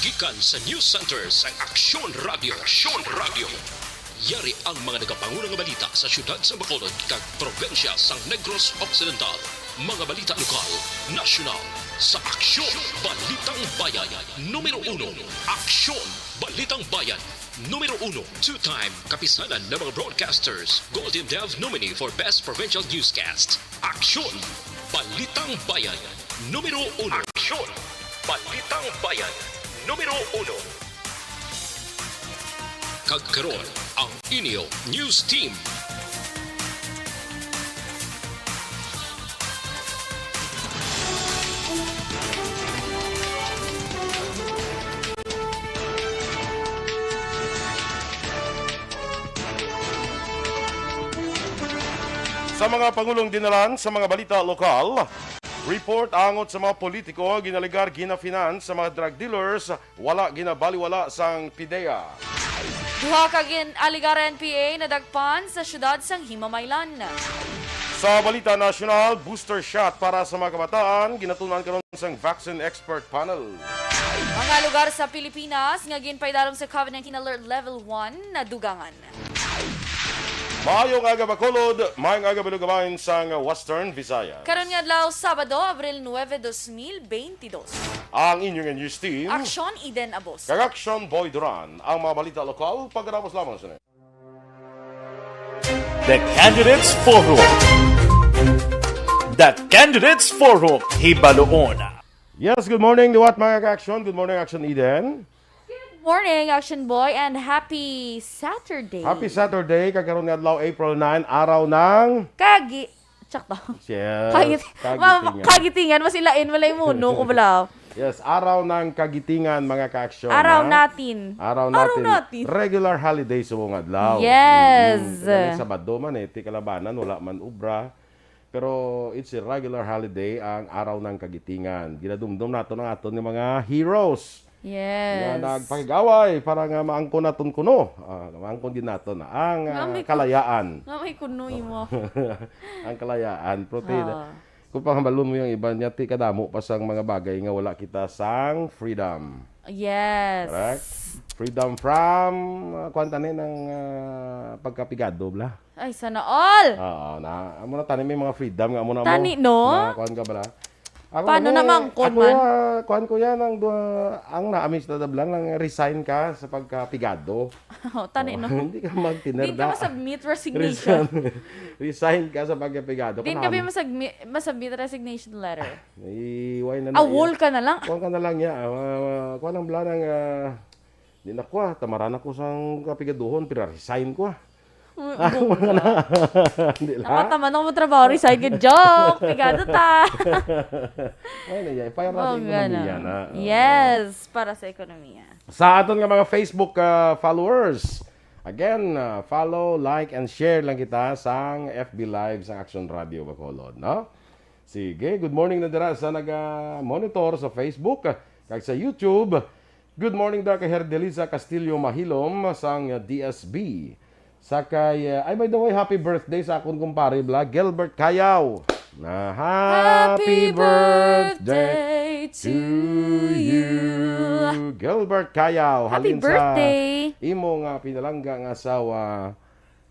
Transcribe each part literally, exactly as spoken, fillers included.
Gikan sa News Center sang Aksyon Radio. Aksyon Radio. Yari ang mga nagapanguna nga balita sa siyudad sa Bacolod kag probinsya sang Negros Occidental. Mga balita lokal, nasyonal, sa Aksyon, Balitang Bayan, numero uno. Aksyon, Balitang Bayan, numero uno. Two-time kapisanan ng mga broadcasters, Gold M Dev nominee for Best Provincial Newscast. Aksyon, Balitang Bayan, numero uno. Aksyon, Balitang Bayan, numero uno. Kag karon, ang inyo news team. Sa mga pangulong dinalan sa mga balita lokal, report angot sa mga politiko ginaligar gina-finance sa mga drug dealers, wala ginabaliwala sang PDEA. Duha ka gin-, aligar N P A nadakpan sa siyudad sang Himamaylan. Sa balita nasyonal, booster shot para sa mga kabataan, ginatun-an karon sang vaccine expert panel. Mga lugar sa Pilipinas nga ginpaidalom sa COVID nineteen Alert Level one nadugangan. Maayong aga, Bacolod. Maayong aga, Balugabayan sang Western Visayas. Karon nga adlaw, Sabado, Abril nuebe, dos mil beintidos. Ang inyong news team, Aksyon Eden Abos. Kag Aksyon Boy Duran. Ang mga balita lokal, pagkatapos lamang sini. The Candidates Forum. The Candidates Forum, hibaluon. Yes, good morning, liwat, mga ka-aksyon. Good morning, Aksyon Eden. Good morning, Action Boy, and happy Saturday. Happy Saturday, kag karon nga adlaw, April nine, araw ng Kagi-, tsakto. Yes, Kagit-, kagitingan. Ma-, kagitingan, mas ilain, walay muno ko bala. Yes, araw ng kagitingan, mga ka-aksyon, Araw ha? natin. Araw Araw natin. natin. Regular holiday sa buong adlaw. Yes. Mm-mm. Kaya Sabado man eh, ti kalabanan, wala man obra. Pero it's a regular holiday ang Araw ng Kagitingan. Ginadumdom naton ang aton nga mga heroes Yes. nga nagpakig-away para nga maangkon naton kuno. Ah, maangkon din naton ang, ah, Nga may ku-, kalayaan. nga may kunoy mo. Ang kalayaan. Pero ti-, Ah. kung pangabalon mo yung iba niya, ti kadamo pa sang mga bagay nga wala kita sang freedom. Yes. Correct? Freedom from, ah, kuwan tani ng, ah, pagkapigado, bla? Ay, sana all! Oo, na, amo na tani may mga freedom nga amo na mo. Tani, no? Na, kuwan ka bala? Ako, Paano ano, na mangkon ako, man? ah, kuwan ko yan, ang duha, ang naamis na dablan, ang resign ka sa pagkapigado. Oh, tani, Oh, no? hindi ka magtiner Hindi ka na. masubmit resignation. Resign. Resign ka sa pagkapigado. Din ka Kanami. ba masagmi-, masubmit resignation letter? Iway na na Awol iya. ka na lang. Kuwan ka na lang niya. Ah, kuwan ang blanang, ah, Di na ko, ah, tamaran ako sang kapigaduhon, pero resign ko, ah. Mm, Ah, bongga. wala na. Di la. Nakataman ako mo trabaho, resign ka. Joke! Pigado ta! Ay, na, yan. Para sa Bongga ekonomiya na. na. Oo. Yes, para sa ekonomiya. Sa aton nga mga Facebook, ah, followers, again, ah, follow, like, and share lang kita sang F B Live sang Action Radio Bacolod, no? Sige, good morning na dira sa naga-monitor sa Facebook, ah, kag sa YouTube. Good morning da kay Herdelisa Castillo Mahilom sang D S B. Sa kay, uh, ay, by the way, happy birthday sa akon kumpare bla, Gilbert Cayaw. Na happy Happy birthday birthday to to you. you. Gilbert Cayaw, Happy halin sa birthday. imo nga pinalangga nga asawa,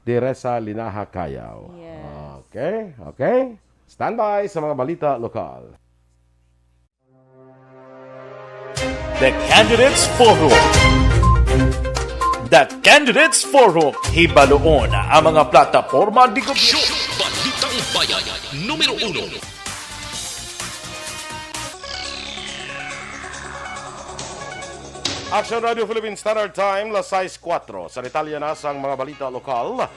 Teresa Linaha Cayaw. Yes. Okay, okay. Standby sa mga balita lokal. The Candidates Forum. The Candidates Forum. Hibaluon ang mga plataporma di gobyerno. Show, Balitang Bayan, numero uno. Action Radio Philippine Standard Time, las sais kuwatro. Sa detalye na sang mga balita lokal,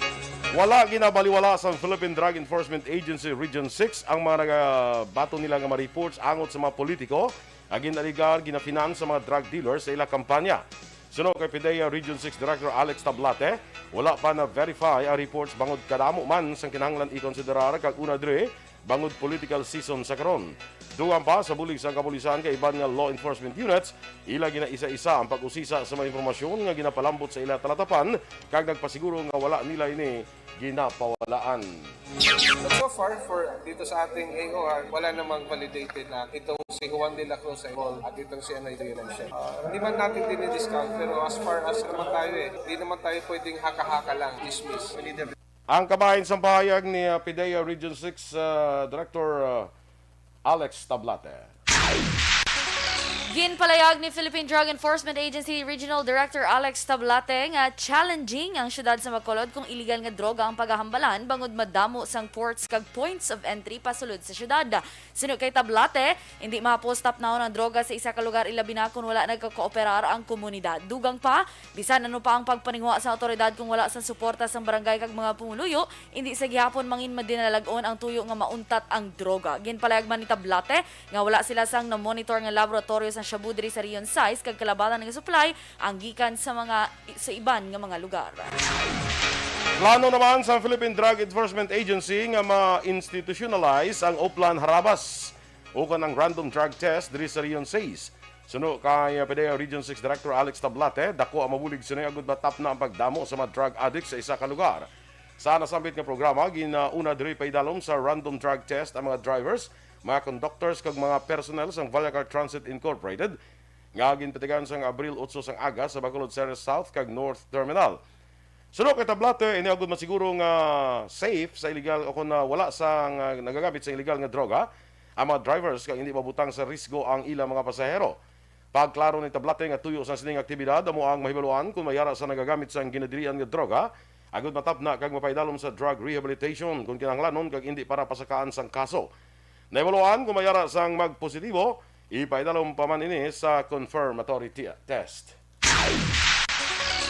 wala ginabaliwala sang Philippine Drug Enforcement Agency Region six ang mga nagabaton nila nga mga reports angot sa mga politiko nga ginaligar gina-finance sa mga drug dealers sa ila kampanya. Suno kay PDEA Region six Director Alex Tablate, wala pa na-verify ang reports bangod kadamo man sang kinahanglan ikonsiderar kag una diri bangod political season sa karon. Dugang pa, sa bulig sang kapulisan kag iban nga law enforcement units, ila ginaisa-isa ang pag-usisa sa mga impormasyon nga ginapalambot sa ila talatapan kag nagpasiguro nga wala nila ini ginapawalaan. But so far, for dito sa ating A O R, wala namang validated na itong Si Juan de la Cruz ay ball at itong si ano, ito yun ang siya. Ah, hindi man natin dinidiscount, pero as far as naman tayo eh, hindi naman tayo pwedeng haka-haka lang, dismiss. Ang kabahin sang pahayag ni uh, PDEA Region six uh, Director uh, Alex Tablate. Ginpalayag ni Philippine Drug Enforcement Agency Regional Director Alex Tablate nga challenging ang siyudad sa Bacolod kung iligal nga droga ang pagahambalan bangod madamo sang ports kag points of entry pasulod sa siyudad. Suno kay Tablate, hindi mahapos tapnawon ang droga sa isa ka lugar, ilabi na kon wala nagkakooperar ang komunidad. Dugang pa, bisan ano pa ang pagpaninguha sa awtoridad kung wala sa suporta sang barangay kag mga pumuluyo, hindi sa gihapon mangin madinalag-on ang tuyo nga mauntat ang droga. Ginpalayag man ni Tablate nga wala sila sang na-monitor nga laboratorio sang shabu diri sa Region six kag kalabatan nga supply ang gikan sa mga sa iban nga mga lugar. Plano naman sa Philippine Drug Enforcement Agency nga ma-institutionalize ang Oplan Harabas ukon ang random drug test diri sa Region six. Suno kay PDEA Region six Director Alex Tablate, dako ang mabulig sini agud matapna ang pagdamo sa mga drug addict sa isa ka lugar. Sa nasambit nga programa, ginauna diri paidalom sa random drug test ang mga drivers, mga conductors kag mga personnel sang Vallecar Transit Incorporated nga ginpatigan sang Abril otso sang aga sa Bacolod Ceres South kag North Terminal. Suno kay Tablate, ini agud masiguro nga safe sa iligal o kon ah, wala sa nga nagagamit sa iligal nga droga ang mga drivers kag hindi mabutang sa risgo ang ilang mga pasahero. Pagklaro ni Tablate nga tuyo sa sining aktibidad amo ang mahibaluan kon may ara sa nagagamit sang ginadilian nga droga agud matapna kag mapaidalom sa drug rehabilitation kon kinahanglanon kag hindi para pasakaan sang kaso. Nahibaluan kon may ara sang magpositibo, ipaidalom pa man ini sa confirmatory te- test.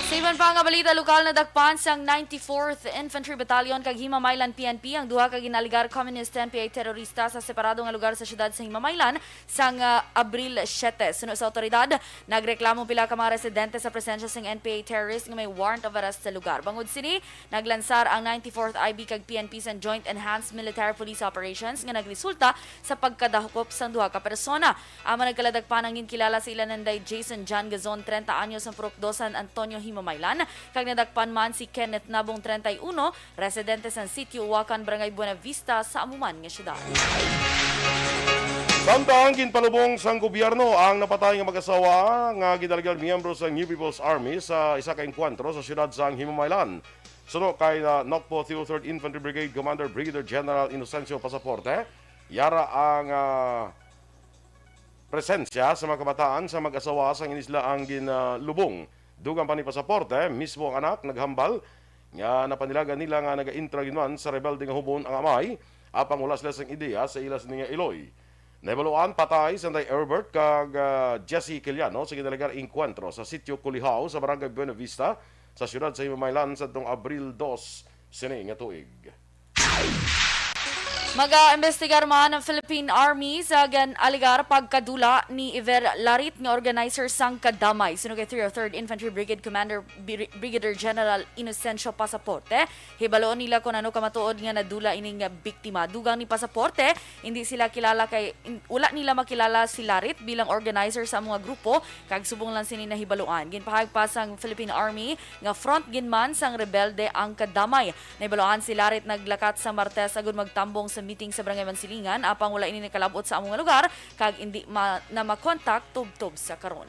Sa iban pa nga balita lokal, nadakpan sang ninety-fourth Infantry Battalion kag Himamaylan P N P ang duha ka ginaligar Communist N P A terorista sa separado nga lugar sa siyudad sa Himamaylan sang ah, Abril siete. Suno sa awtoridad, nagreklamo pila ka mga residente sa presensya sang N P A terrorist nga may warrant of arrest sa lugar. Bangod sini, naglansar ang ninety-fourth I B kag P N P sang Joint Enhanced Military Police Operations nga nagresulta sa pagkadahop sang duha ka persona. Ang mga nagkaladakpan ang ginkilala sa ila nanday Jason John Gazon, treinta anyos, ang purok dos, San Antonio, Himamaylan, kag nadakpan man si Kenneth Nabong, treinta y uno, residente sa Sitio Uwakan, Barangay Buena Vista, sa amo man nga siyudad. Samtang ginpalubong sang gobyerno ang napatay nga mag-asawa nga ginaligar miyembro sa New People's Army sa isa ka engkwentro sa siyudad sang Himamaylan. Suno kay uh, Nokpo Theothird Infantry Brigade Commander Brigadier General Inocencio Pasaporte, yara ang uh, presensya sa mga kabataan sa mag-asawa sang inisla ang ginlubong. Dugang pa ni Pasaporte, mismo ang anak naghambal nga napanilagan nila nga nagaintra gid man sa rebelde nga hubon ang amay, apang wala sila sang ideya sa ila sini nga iloy. Nahibaluan patay si Anday Herbert kag ah, Jesse Quiliano sa ginaligar engkwentro sa Sitio Kulihaw sa Barangay Buena Vista sa siyudad sa Himamaylan sadtong Abril dos sini nga tuig. Mag-imbestigar man ang Philippine Army sa gin-aligar pagkadula ni Iver Larit nga organizer sang kadamay. Suno kay three oh third Infantry Brigade Commander Bri- Brigadier General Inocencio Pasaporte, hibaloon nila kon ano kamatuod nga nadula ining biktima. Dugang ni Pasaporte, hindi sila kilala kay in- wala nila makilala si Larit bilang organizer sa amo nga grupo, kag subong lang sini nahibaloan. Ginpahayag pa sang Philippine Army nga front gunman sang rebelde ang kadamay. Nahibaluan si Larit naglakat sa Martes agud magtambong sa meeting sa Barangay Mansilingan, apang wala ini nakalab-ot sa amo nga lugar kag indi ma- na makontak tubtob sa karon.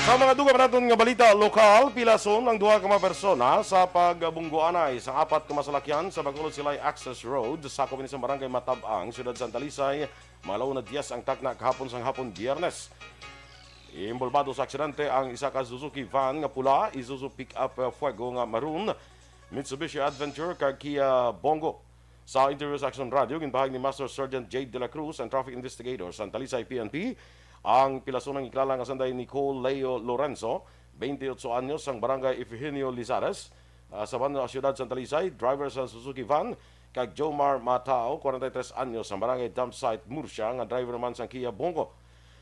Sa mga dugang naton nga balita lokal, pilason ang duha ka mga persona sa pagbungguanay sa apat ka masalakyan sa Bacolod Silay Access Road, sakop ini sa Barangay Matab-ang, Siyudad Santa Lisay, mga una dyes ang takna kahapon sang hapon, Biyernes. Inbolbado sa aksidente ang isa ka Suzuki van nga pula, Isuzu pickup, uh, Fuego nga maroon, Mitsubishi Adventure kag Kia Bongo. Sa interview sa Action Radio, ginpahayag ni Master Sergeant Jade de la Cruz, ang traffic investigator sa Talisay P N P, ang pilason nga kilala nga sanday Nicole Leo Lorenzo, twenty-eight anyos, ang barangay Ifigenio Lizares, ah, sa Banwa, Siyudad Santa Lisay, driver sa Suzuki van, kag Jomar Matao, forty-three anyos, ang barangay Dump Site, Murcia, nga driver man sang Kia Bongo.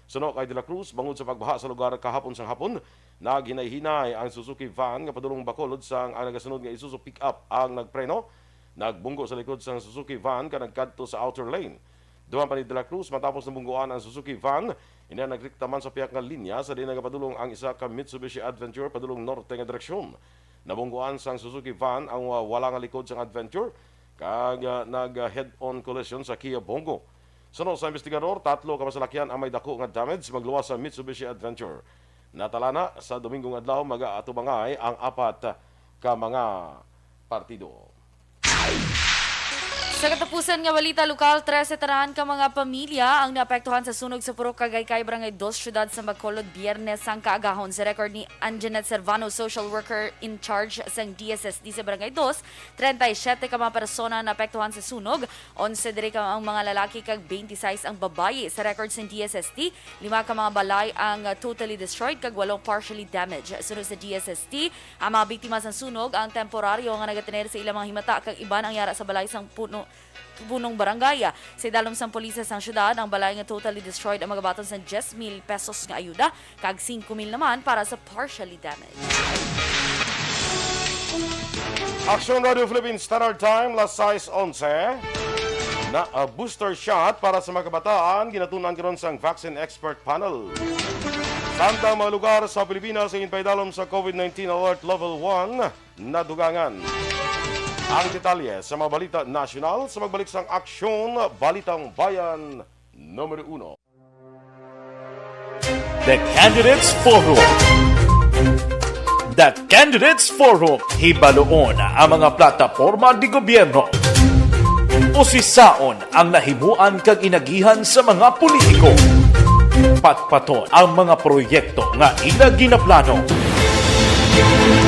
Suno kay De La Cruz, bangod sa pagbaha sa lugar kahapon sang hapon, naghinay-hinay ang Suzuki van nga padulong Bacolod, sang ang nagasunod nga Isuzu pickup ang nagpreno, nagbunggo sa likod sang Suzuki van kag nagkadto sa outer lane. Dugang pa ni De La Cruz, matapos nabungguan ang Suzuki van, ina nagrekta man sa piyak nga linya sa diin nagapadulong ang isa ka Mitsubishi Adventure padulong norte nga direksyon. Nabungguan sang Suzuki van ang wa- wala nga likod sang Adventure kag ah, nag ah, head-on collision sa Kia Bongo. Suno sa investigador, tatlo ka masalakyan ang may dako nga damage magluwas sa Mitsubishi Adventure. Natalana sa Dominggo nga adlaw, mag-aatubangay ang apat ka mga partido. Sa katapusan nga balita lokal, trese tanan ka mga pamilya ang naapektuhan sa sunog sa Purok Kagaykay, Barangay Dos, Siyudad sa Bacolod, Biyernes sang kaagahon. Sa record ni Anjanette Servano, social worker in charge sang D S S D sa Barangay Dos, treinta y siete ka mga persona naapektuhan sa sunog, onse diri ka ang mga lalaki kag twenty-six ang babayi. Sa record sang D S S D, lima ka mga balay ang totally destroyed kag walong partially damaged. Suno sa D S S D, ang mga biktima sang sunog ang temporaryo nga nagatener sa ilang mga himata kag iban ang yara sa balay sang puno, punong barangay. Sa idalom sang pulisya sang syudad, ang balay nga totally destroyed ang magabaton sang diyes mil pesos nga ayuda kag singko mil naman para sa partially damaged. Aksyon Radio Philippines Standard Time, las sais onse. Na, ah, booster shot para sa mga kabataan, ginatun-an karon sang Vaccine Expert Panel. Samtang mga lugar sa Pilipinas ang ginpaidalom sa COVID nineteen Alert Level one, nadugangan. Ang detalye sa mga balita nasyonal sa pagbalik sang Aksyon Balitang Bayan numero uno. The Candidates Forum. The Candidates Forum, hibaluon ang mga plataporma de gobyerno. Usisaon ang nahimuan kag inagihan sa mga politiko. Patpaton ang mga proyekto nga ila ginaplano.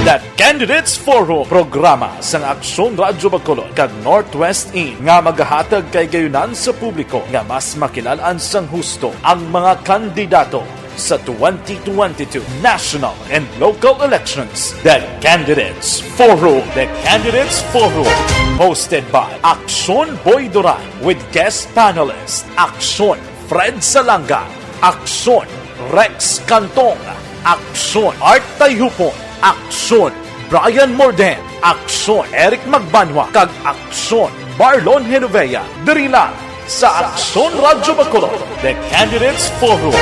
The Candidates Forum, programa sang Aksyon Radyo Bacolod kag Northwest In nga magahatag kay gayunan sa publiko nga mas makilal-an sang husto ang mga kandidato sa twenty twenty-two national and local elections. The Candidates Forum. The Candidates Forum, hosted by Aksyon Boy Duran with guest panelist Aksyon Fred Salanga, Aksyon Rex Cantong, Aksyon Art Tayhupon, Aksyon Brian Morden, Aksyon Eric Magbanwa, kag Aksyon Marlon Genovea, diri lang sa Aksyon Radyo Bacolod, The Candidates Forum.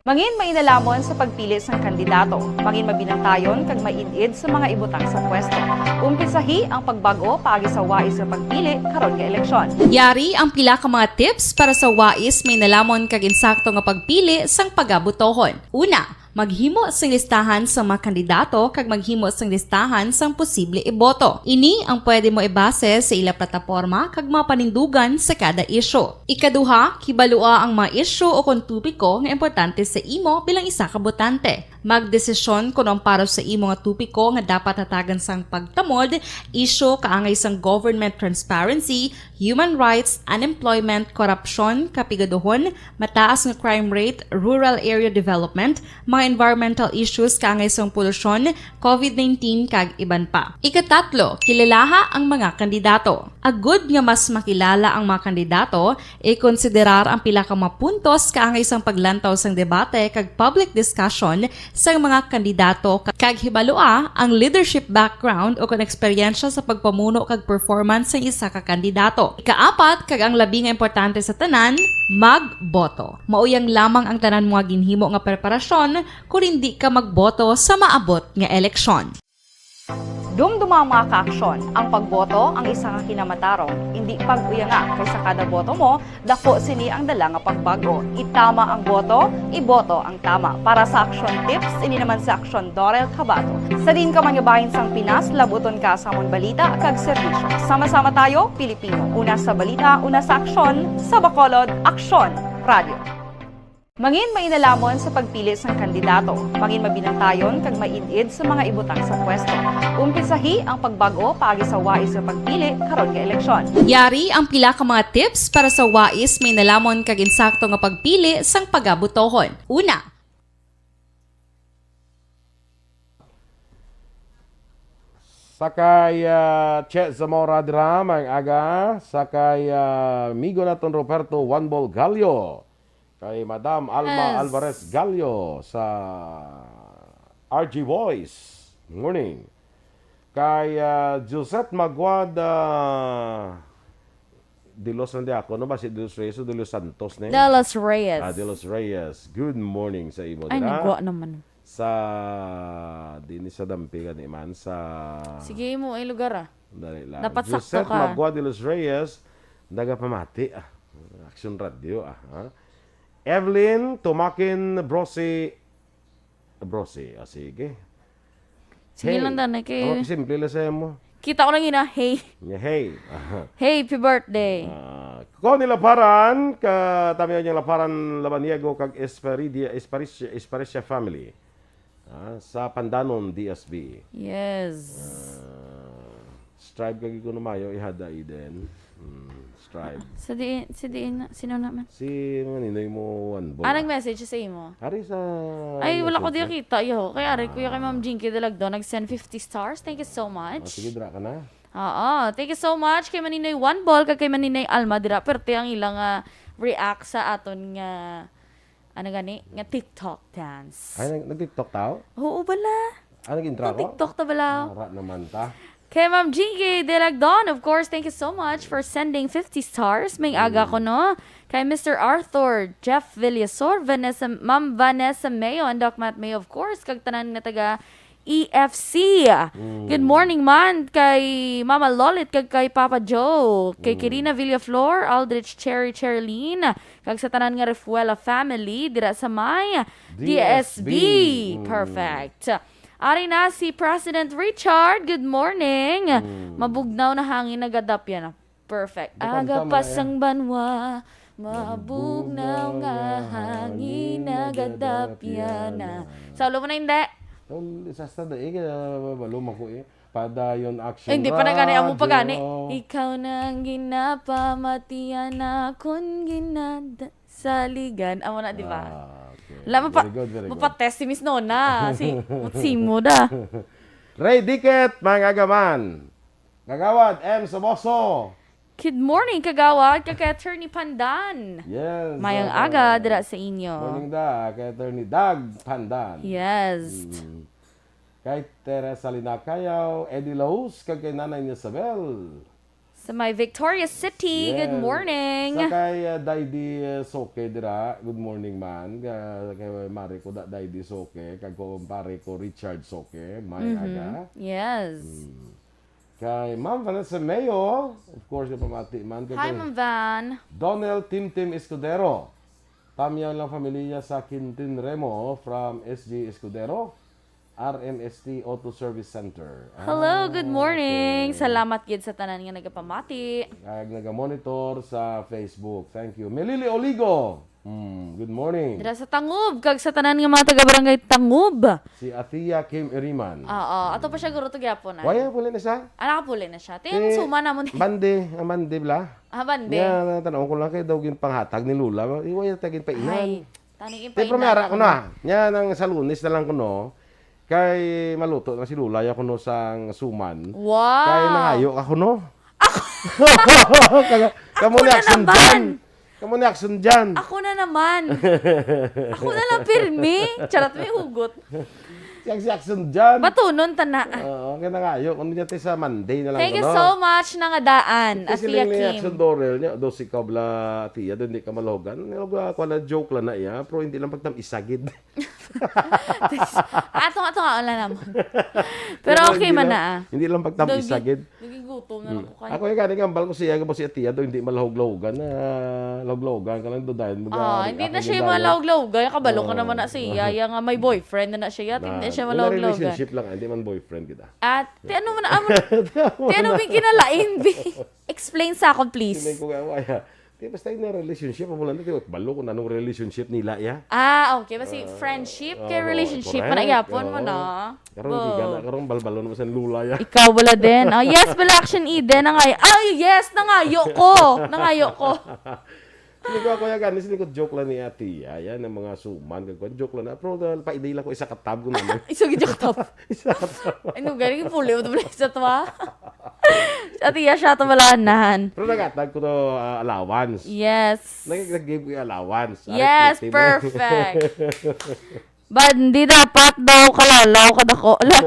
Mangin mainalhamon sa pagpili sang kandidato. Mangin mabinantayon kag maid-id sa mga ibutang sa pwesto. Umpisahi ang pagbag-o paagi sa wais nga pagpili karon nga eleksyon. Yari ang pila ka mga tips para sa wais, mainalhamon kag insakto nga pagpili sang pagabotohon. Una, maghimo sing listahan sang mga kandidato kag maghimo sing listahan sang posible iboto. Ini ang pwede mo ibase sa ila plataporma kag mga panindugan sa kada isyu. Ikaduha, kibalua ang mga isyu o kon topiko nga importante sa imo bilang isa ka botante. Magdesisyon kon ang para sa imo nga topiko nga dapat hatagan sang pagtamod, isyu kaangay sang government transparency, human rights, unemployment, korupsyon, kapigaduhon, mataas nga crime rate, rural area development, mga environmental issues kaangay sang polusyon, COVID nineteen, kag iban pa. Ikatatlo, kilalaha ang mga kandidato. Agud nga mas makilala ang mga kandidato, ikonsiderar ang pila ka mga puntos kaangay sang paglantaw sang debate kag public discussion sang mga kandidato, ka-, kag hibalua ang leadership background o kon eksperyensya sa pagpamuno kag performance sang isa ka kandidato. Ikaapat, kag ang labi nga importante sa tanan, magboto. Mauyang lamang ang tanan mo nga ginhimo nga preparasyon kon indi ka magboto sa maabot nga eleksyon. Dumduma, mga kaaksyon, ang pagboto ang isa ka kinamatarong. Indi pag-uyanga, kay sa kada boto mo, dako sini ang dala nga pagbag-o. Itama ang boto, iboto ang tama. Para sa Aksyon Tips, ini naman si Aksyon Dorel Cabato. Sa diin ka man nga bahin sang Pinas, labuton ka sa amon balita kag serbisyo. Sama-sama tayo, Pilipino. Una sa balita, una sa aksyon, sa Bacolod, Aksyon Radio. Mangin mainalhamon sa pagpili sang kandidato. Mangin mabinantayon kag maid-id sa mga ibutang sa pwesto. Umpisahi ang pagbag-o paagi sa wais nga pagpili karon nga eleksyon. Yari ang pila ka mga tips para sa wais, mainalhamon kag insakto nga pagpili sang pagabotohon. Una, sa kay, ah, Che Zamora dira, maayong aga. Sa kay, ah, amigo naton Roberto Juan Bol Gallo. Kay Madam Alma Yes. Alvarez Gallo sa R G Voice. Morning. Kay, ah, Josette Maguad, ah, De Los, hindi ako, no ba si De Los Reyes o De Los Santos, ne? De Los Reyes. Ah, De Los Reyes. Good morning sa imo, Ay, dira. Nagwa naman. Sa, di ni sa Dampi, gani man, sa Sige mo, ay lugar, ah. Dali lang. Dapat sakto Josette ka. Magua de los Reyes, Nagapamati, ah. Action Radio, ah, ha? Evelyn Tumakin Brose. Brose, ah, sige. Sige Hey. lang, Dana, kay Oh, simple lang sa mo. kita ko lang yun, ah. Hey. Yeah, hey. Aha. Hey, happy birthday. Ah, Connie Laparan, ka, tamiyaw niyang Laparan, Labaniego, kag Esperidia, Espericia, Espericia family. Ah, sa Pandanon, D S B. Yes. Ah, strive ka gid kuno mayo, ihada, Eden. Mm, strive. Sa diin, sa diin na, sino naman? Si mga ninoy mo, one ball. Ah, nag-message sa imo? Ari sa Ay, wala ko message di niya. kita, yo. Kaya ari, kuya, kay Ma'am Ah. Jinky Dalagdo, nag-send fifty stars. Thank you so Ah, much. sige, dira ka na. Oo, thank you so much kay Maninoy One Ball, kag kay Maninoy Alma, dira, perte ang ilang, ah, react sa aton nga, ano gani, nga TikTok dance. Ay, nag-, nag-TikTok tao? Oo, bala. Ah, nag-intro ako? Nag-TikTok ta bala. Ara naman ta. Kay Ma'am Jinky Delagdon, of course, thank you so much for sending fifty stars. May aga Mm. ko, no? Kay Mister Arthur, Jeff Villasor, Vanessa, Ma'am Vanessa Mayo, and Doc Matt Mayo, of course, kag tanan nga taga E F C. Mm. Good morning man kay Mama Lolit kag kay Papa Joe, kay Mm. Kirina Villaflor, Aldrich Cherry Cherlyn, kag sa tanan nga Refuela family dira sa may D S B. D S B. Mm. Perfect. Ari na si President Richard. Good morning. Mm. Mabugnaw na hangin nagadapya na. Perfect. Bukod Aga tama pa na sang yan. Banwa, mabugnaw nga hangin nagadapya na. Sa ulo mo na, hindi? Tol, isa sa daig, ah, balo man ko eh. Padayon action Eh, hindi pa na gani, amo pa gani. Radyo. Ikaw na ang ginapamatian akon ginada-, saligan. Amo na, di ba? Ah, okay. Wala, mapa-, Very good, very good. mapatest si Miss Nona. Si, si mo da. Ray Diket, mga gaman. Kagawad M Saboso. Good morning, Kagawad, kag kay Attorney Pandan. Yes, Mayang uh, aga dira sa inyo. Morning da, kay Attorney Dag Pandan. Yes. Mm. Kay Teresa Linacayaw, Eddie Laus, kag kay Nanay Isabel. Sa may Victoria City, good Yes. morning. Sa kay, uh, Daydi, uh, Soke dira, good morning man. Uh, kay Mari ko da, Daydi Soke, kag kumpare ko Richard Soke, may Mhm. aga. Yes. Mm. Kay Ma'am Vanessa Mayo, of course, yung pamati man. Kay Hi, kay Ma'am Van. Donel Timtim Escudero. Tamyaw lang familia sa Quintin Remo from S G Escudero, R M S T Auto Service Center. Hello, Ah, good morning. okay. Salamat gid sa tanan nga nagapamati. Kag nagamonitor sa Facebook. Thank you. Melili Oligo. Hmm, good morning. Dira sa Tangub, kag sa tanan nga mga taga-barangay Tangub. Si Athea Kim Iriman. Oo, ato pa siya guro to gyapon, ah. Waya, puli na siya? Ah, nakapuli na siya. Ti ang Eh, suma namon, eh. Bande, ang bande bla? Ah, bande. Nya, tan-aw ko lang kay daw ginpanghatag ni Lola. Iway ta ginpainan. Ay, tani Ti, ginpainan primera na ko kuno. na. Nya, nang sa Lunes na lang kuno. Kay maluto na si Lola, ya kuno sang suman. Wow. Kay nangayo ka kuno. Kaya, kamo Ako ni na action naman. dyan. Kamo ni action dyan. Ako na naman. Ako na lang pirmi. Charot, may hugot. Si action, si action dyan. Batunon ta na. Oo, kaya nangayo. Kung niya tayo sa Monday na lang, Thank you ano? so much, nangadaan, Ito Ate siling ni Kim. Action Dorel niya, do si Kabla Tia, do hindi ka malahugan. Ano, kuha na, joke lang na iya, pero hindi lang pagtam isagid. Ato, ato nga, wala naman. Pero Pero okay hindi man lang, na, ah. hindi lang pagtam Dogi. isagid. Nagigutom na Hmm. ako kayo. Ako yung gani, gambal ko siya, gabo si Tia, do hindi malahog-lahogan na, lahog-lahogan ka lang, do dahil mag- Ah, hindi ako na siya yung malahog-lahogan. Kabalo ka Oo. naman na siya. Yung nga may boyfriend na na siya. Hindi Na, siya yung malahog-lahogan. relationship lang, hindi man boyfriend kita. At, ti ano man, amo, Ti ano ti ano man. may kinalain, bi? Explain sa akon, please. Hindi ko nga, wala. Di basta yung relationship, amo lang, di ko kabalo kung anong relationship nila, ya. Ah, okay. Basi Ah, friendship oo, kay relationship, correct. manayapon mo Oo. na. Karon, hindi Bo. gana, karon, balbalo naman sa lula, ya. Ikaw wala din. Ah, yes, wala action Eden. Nangay-, ay, yes, nangayo ko. Nangayo ko. Hindi ko ako, ya, gani, siling ko joke lang ni Ate, ya. Yan ang mga suman, kag kuwan, joke lang na. Pero, uh, pa-, hindi lang ko isa ka tab ko naman. Isa gid yung tab. Isa ka tab. Ano, galing puli mo to pala sa to, ah. Ate, ya, siya to wala nahan. Pero nagatag ko to, ah, allowance. Yes. Nag-, nag-give ko yung allowance. Ari, Yes, pretty mo. perfect. Bandi dapat daw kalalaw kadako. Ala,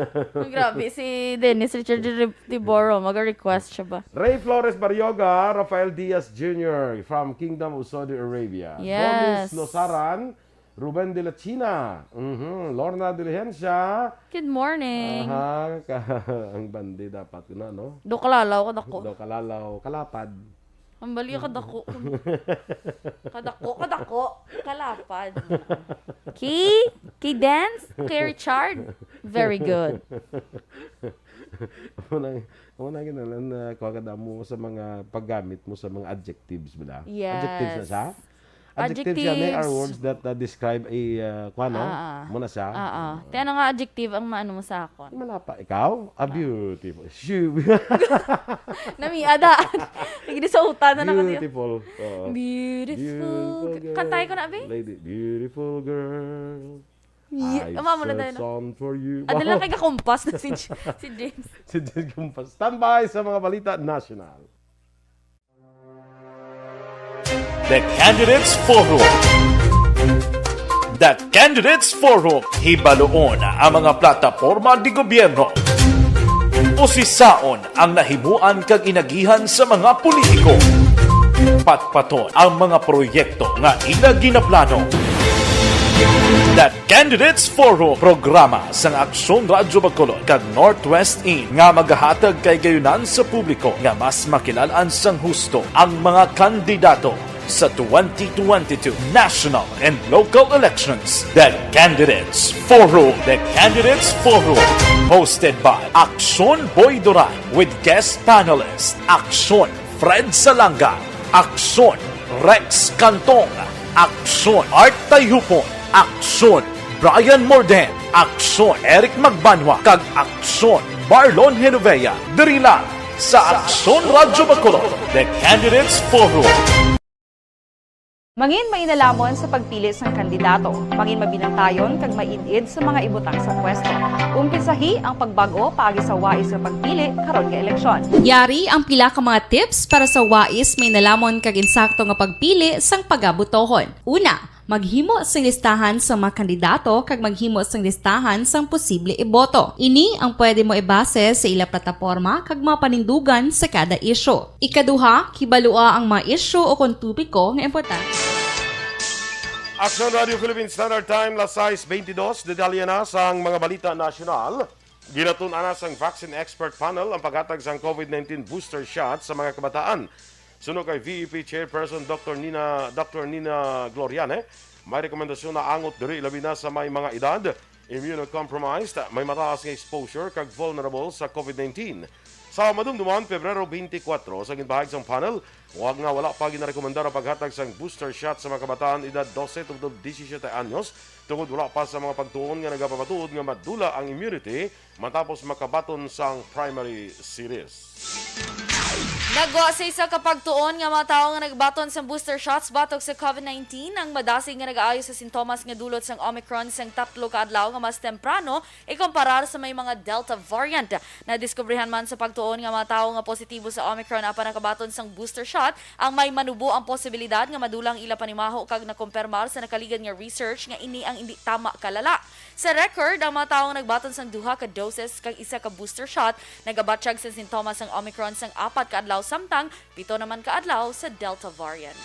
grabe si Dennis Richard Tiboro. Mag-request siya ba? Ray Flores Barrioga, Rafael Diaz Junior from Kingdom of Saudi Arabia. Yes. Domis Losaran, Ruben de la China. Mhm. Lorna Diligencia. Good morning. Aha, ka-, ang bandi dapat ko na, no? Do kalalaw kadako. Do kalalaw, kalapad. Ang bali, kadako. Kadako, kadako. Kalapad. Kay, kay Dance, kay Richard, very good. Amo na, amo na ginalan na kuha ka damo sa mga paggamit mo sa mga adjectives, bala. Yes. Adjectives na siya? Adjectives yan, eh, are Adjectives. Words that uh, describe a, uh, kuha, no? Ah, ah. Muna siya. Ah, ah. Kaya na nga adjective ang maano mo sa akon. Manapa, ikaw? A beautiful. Shoo. Nami, ada. Hindi sa utan na naka Beautiful. Oo. Beautiful. Beautiful girl. Kantay ko na, abi? Lady, beautiful girl. Yeah. I Ama mo na search tayo na. On for you. Ano lang kay kakumpas na si, si James. Si James Gumpas. Standby sa mga balita national. The Candidates Forum. The Candidates Forum. Hibaluon ang mga plataporma di gobyerno. Usisaon ang nahimuan kag inagihan sa mga politiko. Patpaton ang mga proyekto nga ila ginaplano. The Candidates Forum, programa sang Aksyon Radyo Bacolod kag Northwest In nga magahatag kay gayunan sa publiko nga mas makilalan sang husto ang mga kandidato sa twenty twenty-two national and local elections. The Candidates Forum. The Candidates Forum. Hosted by Aksyon Boy Duran with guest panelist Aksyon Fred Salanga, Aksyon Rex Cantong, Aksyon Art Tayhupon, Aksyon Brian Morden, Aksyon Eric Magbanwa, kag Aksyon Marlon Genovea, diri lang sa Aksyon Radyo Bacolod, The Candidates Forum. Mangin mainalamon sa pagpili sang kandidato. Mangin mabinantayon kag maid-id sa mga ibutang sa pwesto. Umpisahi ang pagbag-o paagi sa wais nga pagpili karon nga eleksyon. Yari ang pila ka mga tips para sa wais mainalamon kag insakto nga pagpili sang pagabutohon. Una, maghimo sing listahan sa mga kandidato kag maghimo sing listahan sang posible iboto. Ini ang pwede mo ibase sa ila plataporma kag mga panindugan sa kada isyu. Ikaduha, kibalua ang mga isyu o kon topiko nga importante. Aksyon Radio Philippine Standard Time, las sais bentidós. Detalye na sang mga balita nasyonal. Ginatun-an na sang Vaccine Expert Panel ang paghatag sang COVID nineteen booster shot sa mga kabataan. Suno kay V E P Chairperson Doctor Nina, Doctor Nina Gloriane, may rekomendasyon na angot diri, labi na sa may mga edad, immunocompromised, may mataas nga exposure, kag vulnerable sa COVID nineteen. Sa madumduman, Pebrero twenty-four, sa ginpahayag sang panel, wag nga wala pa ginarekomendar ang paghatag sang booster shot sa mga kabataan edad dose tubtob disisiete anyos, tungod wala pa sa mga pagtuon nga nagapamatuod nga madula ang immunity matapos makabaton sang primary series. Nagwa sa isa ka pagtuon nga mga tawo nga nagbaton sang booster shots batok sa COVID nineteen ang madasig nga nagaayo sa sintomas nga dulot sang Omicron sang tatlo ka adlaw nga mas temprano ikumparar sa may mga Delta variant. Nadiskubrihan man sa pagtuon nga mga tawo nga positibo sa Omicron apan nakabaton sang booster shot ang may manubo ang posibilidad nga madula ang ila panimaho kag nakompermar sa nakaligad nga research nga ini ang indi tama kalala. Sa record, ang mga tawo nga nagbaton sang duha ka doses kag isa ka booster shot nagabatyag sa sintomas sang Omicron sang apat ka adlaw samtang pito naman ka adlaw sa Delta variant.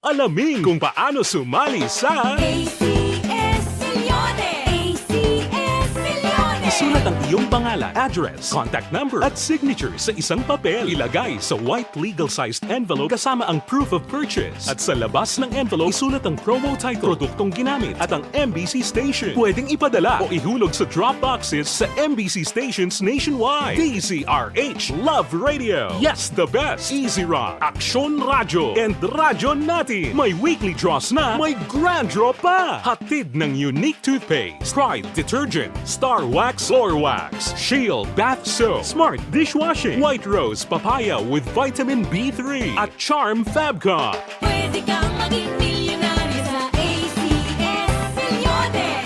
Alamin kung paano sumali sa A C S Milyones! A C S Milyones! Isulat ang iyong pangalan, address, contact number, at signature sa isang papel. Ilagay sa white legal-sized envelope kasama ang proof of purchase. At sa labas ng envelope, isulat ang promo title, produktong ginamit, at ang M B C station. Pwedeng ipadala o ihulog sa drop boxes sa M B C stations nationwide. D Z R H Love Radio. Yes, the best. Easy Run. Aksyon Radyo and Radyo Natin. May weekly draws na, may grand draw pa. Hatid ng Unique Toothpaste, Pride Detergent, Star Wax Floor Wax, Shield Bath Soap, Smart Dishwashing, White Rose Papaya with Vitamin B three, at Charm Fabcon. Pwede kang maging milyonaryo sa A C S Milyones!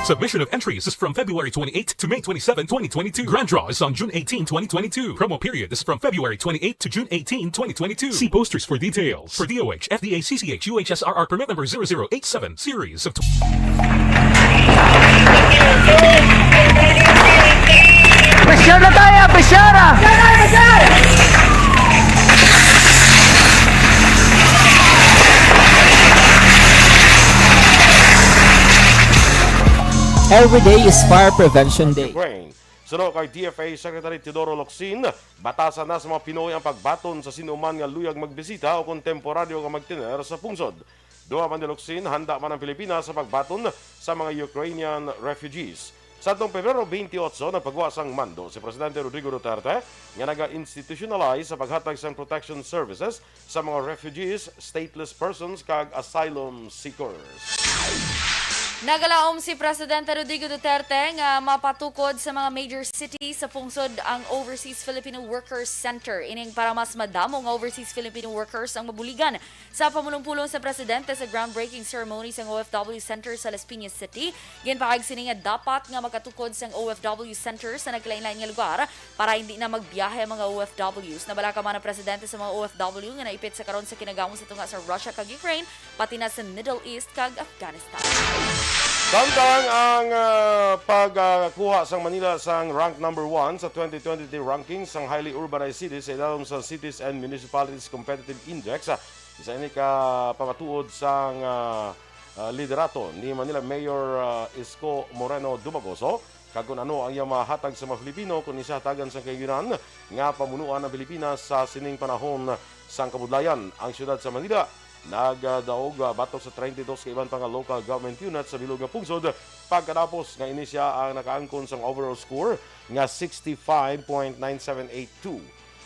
Submission of entries is from February twenty-eighth to May twenty-seven, twenty twenty-two. Grand draw is on June eighteen, twenty twenty-two. Promo period is from February twenty-eighth to June eighteen, twenty twenty-two. See posters for details. For D O H, F D A, C C H, U H S R R permit number zero zero eight seven, series of Presyara tayo! Presyara! Every day is Fire Prevention Day. Ukraine. Suno kay D F A Secretary Teodoro Locsin, batasan na sa mga Pinoy ang pagbaton sa sino man nga luyag magbisita o kon temporaryo nga magtener sa pungsod. Duha man ni Locsin, handa man ang Pilipinas sa pagbaton sa mga Ukrainian refugees. Sa atong Pebrero twenty-eight, nagpagwa sang mando si Presidente Rodrigo Duterte nga naga-institutionalize sa paghatag sang protection services sa mga refugees, stateless persons, kag asylum seekers. Nagalaom si Presidente Rodrigo Duterte nga mapatukod sa mga major city sa pungsod ang Overseas Filipino Workers Center. Ining para mas madamo nga overseas Filipino workers ang mabuligan. Sa pamulong-pulong sa Presidente sa groundbreaking ceremony sang O F W Center sa Las Piñas City, ginpahayag sini nga dapat nga makatukod sang O F W Center sa nagkalain-lain nga lugar para hindi na magbiyahe ang mga O F Ws. Nabalaka man ang Presidente sa mga O F W nga naipit sa karon sa kinagamo sa tunga sa Russia kag Ukraine, pati na sa Middle East kag Afghanistan. Samtang ang ah, pagkuha sang Manila sang rank number one sa twenty twenty-three ranking sang highly urbanized cities sa idalom sa Cities and Municipalities Competitive Index, ah, isa ini ka pamatuod sang ah, ah, liderato ni Manila Mayor ah, Isko Moreno Dumagoso, kag kun ano ang iyang mahatag sa mga Filipino kun isa hatagan sang kahigayunan nga pamunuan ang Pilipinas sa sining panahon sang kabudlayan. Ang siyudad sa Manila nagadaog ah, batok sa treinta y dos ka iban pa nga local government unit sa bilog nga pungsod, pagkatapos nga ini sia ang nakaangkon sang overall score nga sixty-five point nine seven eight two.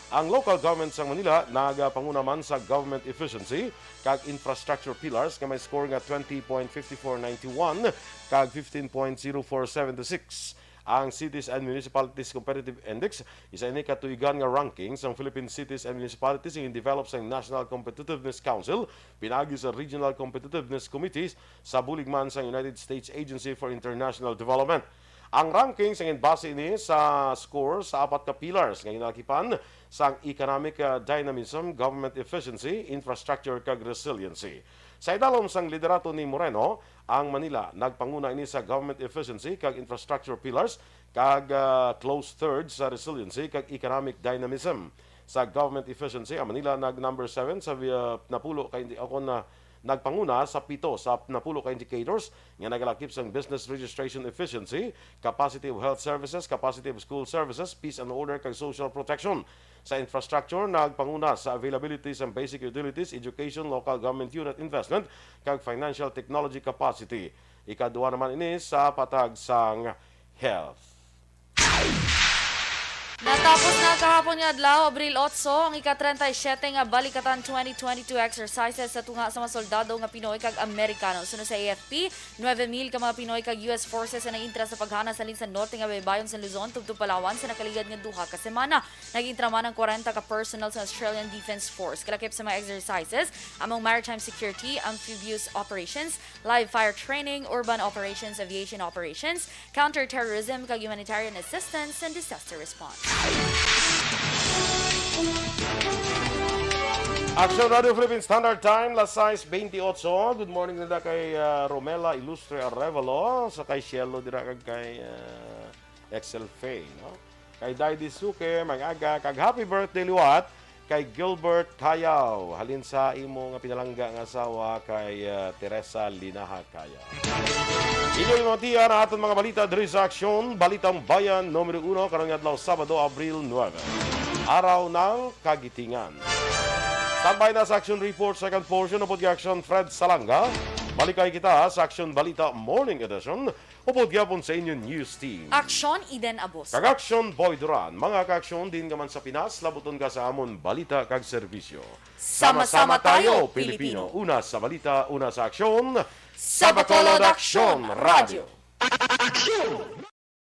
Ang local government sang Manila nagapanguna man sa government efficiency kag infrastructure pillars nga may score nga twenty point five four nine one kag fifteen point zero four seven six. Ang Cities and Municipalities Competitive Index, isa ini ka tuigan nga ranking sang Philippine Cities and Municipalities nga gin-develop sang National Competitiveness Council pinaagi sa Regional Competitiveness Committees sa bulig man sang United States Agency for International Development. Ang ranking sa ginbase ini sa score sa apat ka pillars nga ginalakipan sang economic ah, dynamism, government efficiency, infrastructure kag resiliency. Sa idalom sang liderato ni Moreno, ang Manila nagpanguna ini sa government efficiency kag infrastructure pillars kag ah, close third sa resiliency kag economic dynamism. Sa government efficiency, ang Manila nag number seven sa ah, napulo ka indi-, o kon, ah, nagpanguna sa pito sa napulo ka indicators nga nagalakip sang business registration efficiency, capacity of health services, capacity of school services, peace and order, kag social protection. Sa infrastructure, nagpanguna sa availability sang basic utilities, education, local government unit investment, kag financial technology capacity. Ikaduha naman ini sa patag sang health. Natapos na kahapon nga adlaw, Abril otso, ang ika-treinta y siete nga Balikatan twenty twenty-two exercises sa tunga sa mga soldado nga Pinoy kag Amerikano. Suno sa A F P, nuebe mil ka mga Pinoy kag U S forces ang naintra sa paghanas halin sa norte nga baybayon sa Luzon tubtob Palawan sa nakaligad nga duha ka semana. Nag-intra man ang kwarenta ka personnel sa Australian Defense Force. Kalakip sa mga exercises, among maritime security, amphibious operations, live fire training, urban operations, aviation operations, counter-terrorism, kag humanitarian assistance and disaster response. Action Radio Philippine Standard Time, las sais bentiocho. Good morning nila kay ah, Romela Ilustre Arevalo, sa kay Cielo dira kag kay ah, Excel Faye, no? Kay Dai Disuke, mag-aga, kag happy birthday liwat kay Gilbert Tayaw, halin sa imo nga pinalangga nga asawa kay ah, Teresa Linaha Kaya. Inyo limatian ang aton mga balita diri sa Aksyon, Balitang Bayan numero uno, karong adlaw, Sabado, Abril nuebe. Araw ng Kagitingan. Standby na sa Action Report, second portion, upod kay Action Fred Salanga. Balikay kita sa Action Balita Morning Edition, upod gyapon sa inyo news team. Aksyon, Eden Abos. Kag Action Boy Duran, mga ka-aksyon, din ka man sa Pinas, labuton ka sa amon balita kag serbisyo. Sama-sama tayo, Pilipino. Una sa balita, una sa aksyon. Sa Bacolod Aksyon, Radyo. Aksyon!